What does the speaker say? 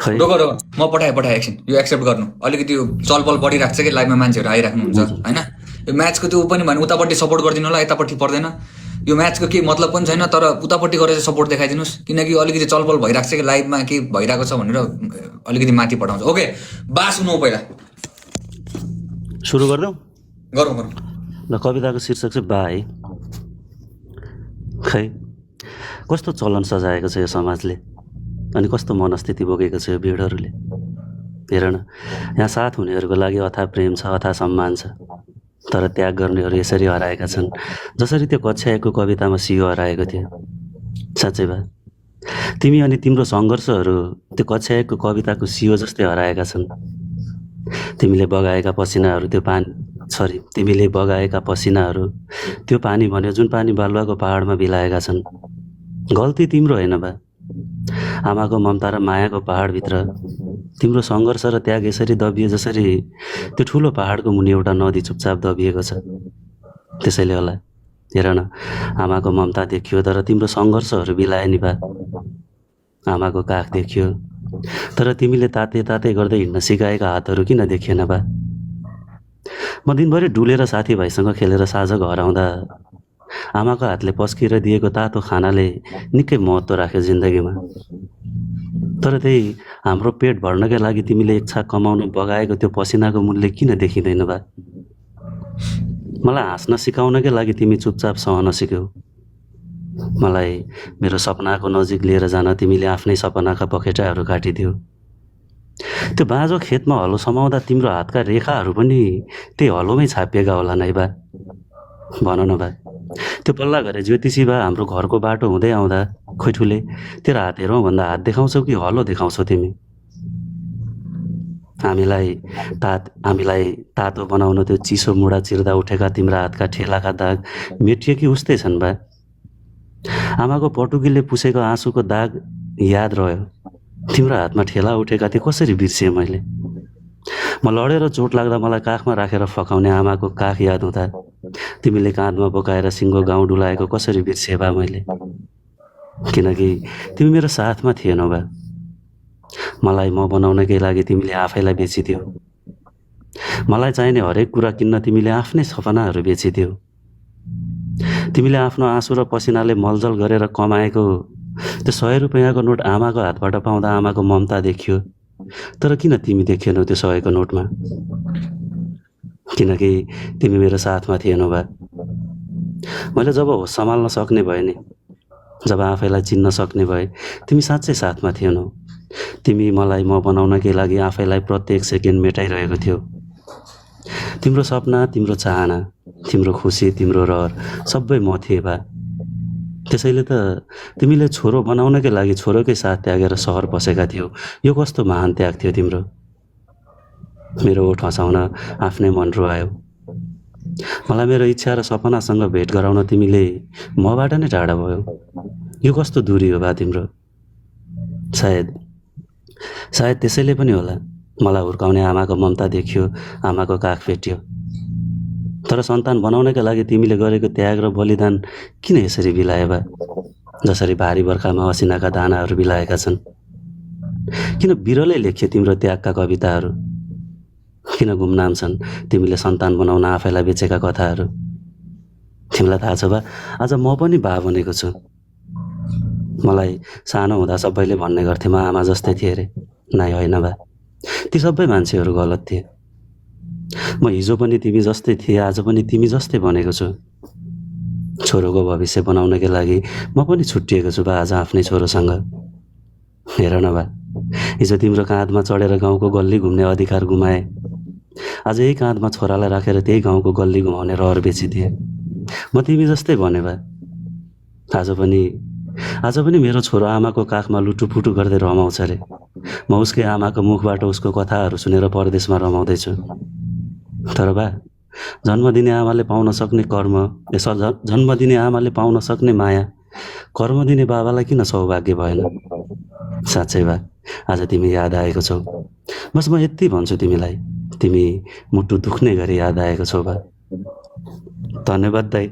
खै रोग म पठाएँ एकछिन यो एक्सेप्ट गर्नु अलिकति यो चलपल बढिरहेको छ कि लाइभमा मान्छेहरू आइराख्नुहुन्छ होइन यो म्याचको त्यो पनि भने उतापट्टि सपोर्ट गरिदिनु होला यतापट्टि पर्दैन यो म्याचको केही मतलब पनि छैन तर उतापट्टि गएर चाहिँ सपोर्ट देखाइदिनुहोस् किनकि अलिकति चलपल भइरहेको छ कि लाइभमा के भइरहेको छ भनेर अलिकति माथि पठाउँछ ओके बास हुनु पहिला सुरु गरिदेऊ गरौँ ल कविताको शीर्षक चाहिँ बा है खै कस्तो चलन सजाएको छ यो समाजले अनि कस्तो मनस्थिति बोकेको छ यो भिडहरूले हेर न यहाँ साथ हुनेहरूको लागि अथाह प्रेम छ अथाह सम्मान छ तर त्याग गर्नेहरू यसरी हराएका छन् जसरी त्यो कक्षा 1 को कवितामा सियो हराएको थियो साँच्चै बा तिमी अनि तिम्रो सङ्घर्षहरू त्यो कक्षा 1 को कविताको सियो जस्तै हराएका छन् तिमीले बगाएका पसिनाहरू त्यो पानी भन्यो जुन पानी बालुवाको पहाडमा बिलाएका छन् गल्ती तिम्रो होइन बा आमाको ममता र मायाको पहाडभित्र तिम्रो सङ्घर्ष र त्याग यसरी दबिए जसरी त्यो ठुलो पहाडको मुनि एउटा नदी चुपचाप दबिएको छ त्यसैले होला हेर न आमाको ममता देखियो तर तिम्रो सङ्घर्षहरू बिलाए नि बा आमाको काख देखियो तर तिमीले ताते ताते गर्दै हिँड्न सिकाएका हातहरू किन देखिएन बा म दिनभरि डुलेर साथीभाइसँग खेलेर साँझ घर आउँदा आमाको हातले पस्किएर दिएको तातो खानाले निकै महत्त्व राख्यो जिन्दगीमा तर त्यही हाम्रो पेट भर्नकै लागि तिमीले एक छाक कमाउन बगाएको त्यो पसिनाको मूल्य किन देखिँदैन बा मलाई हाँस्न सिकाउनकै लागि तिमी चुपचाप सहन सिक्यौ मलाई मेरो सपनाको नजिक लिएर जान तिमीले आफ्नै सपनाका पखेटाहरू काटिदियो त्यो बाँझो खेतमा हलो समाउँदा तिम्रो हातका रेखाहरू पनि त्यही हलोमै छापिएका होला नै बा भन न बा त्यो पल्ला घरे ज्योतिषी बा हाम्रो घरको बाटो हुँदै आउँदा खोइ ठुले तेरो हात हेरौँ भन्दा हात देखाउँछौ कि हलो देखाउँछौ तिमी हामीलाई तातो बनाउन त्यो चिसो मुढा चिर्दा उठेका तिम्रा हातका ठेलाका दाग मेटिए कि उस्तै छन् बा आमाको पटुकीले पुसेको आँसुको दाग याद रह्यो तिम्रो हातमा ठेला उठेका थिए कसरी बिर्सिएँ मैले म लडेर चोट लाग्दा मलाई काखमा राखेर फकाउने आमाको काख याद हुँदा तिमीले काँधमा बोकाएर सिङ्गो गाउँ डुलाएको कसरी बिर्सिए बा मैले किनकि तिमी मेरो साथमा थिएनौ बा मलाई म बनाउनकै लागि तिमीले आफैलाई बेचिदियौ मलाई चाहिने हरेक कुरा किन्न तिमीले आफ्नै सपनाहरू बेचिदियौ तिमीले आफ्नो आँसु र पसिनाले मलजल गरेर कमाएको त्यो 100 रुपैयाँको नोट आमाको हातबाट पाउँदा आमाको ममता देखियो तर किन तिमी देखिएनौ त्यो 100 को नोटमा किनकि तिमी मेरो साथमा थिएनौ बा मैले जब होस सम्हाल्न सक्ने भएँ नि जब आफैलाई चिन्न सक्ने भए तिमी साँच्चै साथमा थिएनौ तिमी मलाई म बनाउनकै लागि आफैलाई प्रत्येक सेकेन्ड मेटाइरहेको थियौ तिम्रो सपना तिम्रो चाहना तिम्रो खुसी तिम्रो रहर सबै म थिएँ बा त्यसैले त तिमीले छोरो बनाउनकै लागि छोरोकै साथ त्यागेर सहर बसेका थियौ यो कस्तो महान त्याग थियो तिम्रो मेरो ओठ हँसाउन आफ्नै मन रुवायो मलाई मेरो इच्छा र सपनासँग भेट गराउन तिमीले मबाट नै टाढा भयो यो कस्तो दूरी हो बा तिम्रो सायद त्यसैले पनि होला मलाई हुर्काउने आमाको ममता देखियो आमाको काख भेटियो तर सन्तान बनाउनका लागि तिमीले गरेको त्याग र बलिदान किन यसरी बिलाए बा जसरी भारी बर्खामा असिनाका दानाहरू बिलाएका छन् किन बिरलै लेख्यो तिम्रो त्यागका कविताहरू किन गुमनाम छन् तिमीले सन्तान बनाउन आफैलाई बेचेका कथाहरू तिमीलाई थाहा छ बा आज म पनि बा बनेको छु मलाई सानो हुँदा सबैले भन्ने गर्थे म आमा जस्तै थिएँ अरे नाइ होइन बा ती सबै मान्छेहरू गलत थिए म हिजो पनि तिमी जस्तै थिएँ आज पनि तिमी जस्तै बनेको छु छोरोको भविष्य बनाउनकै लागि म पनि छुट्टिएको छु बा आज आफ्नै छोरोसँग हेर न बा हिजो तिम्रो काँधमा चढेर गाउँको गल्ली घुम्ने अधिकार गुमाए आज यही काँधमा छोरालाई राखेर त्यही गाउँको गल्ली घुमाउने रहर बेचिदिए म तिमी जस्तै बने बा आज पनि मेरो छोरो आमाको काखमा लुटुपुटु गर्दै रमाउँछ अरे म उसकै आमाको मुखबाट उसको कथाहरू सुनेर परदेशमा रमाउँदैछु तर बा जन्म दिने आमाले पाउन सक्ने माया कर्म दिने बाबालाई किन सौभाग्य भएन साँच्चै बा आज तिमी याद आएको छौ बस म यति भन्छु तिमीलाई तिमी मुटु दुख्ने गरी याद आएको छौ बा धन्यवाद दाइ।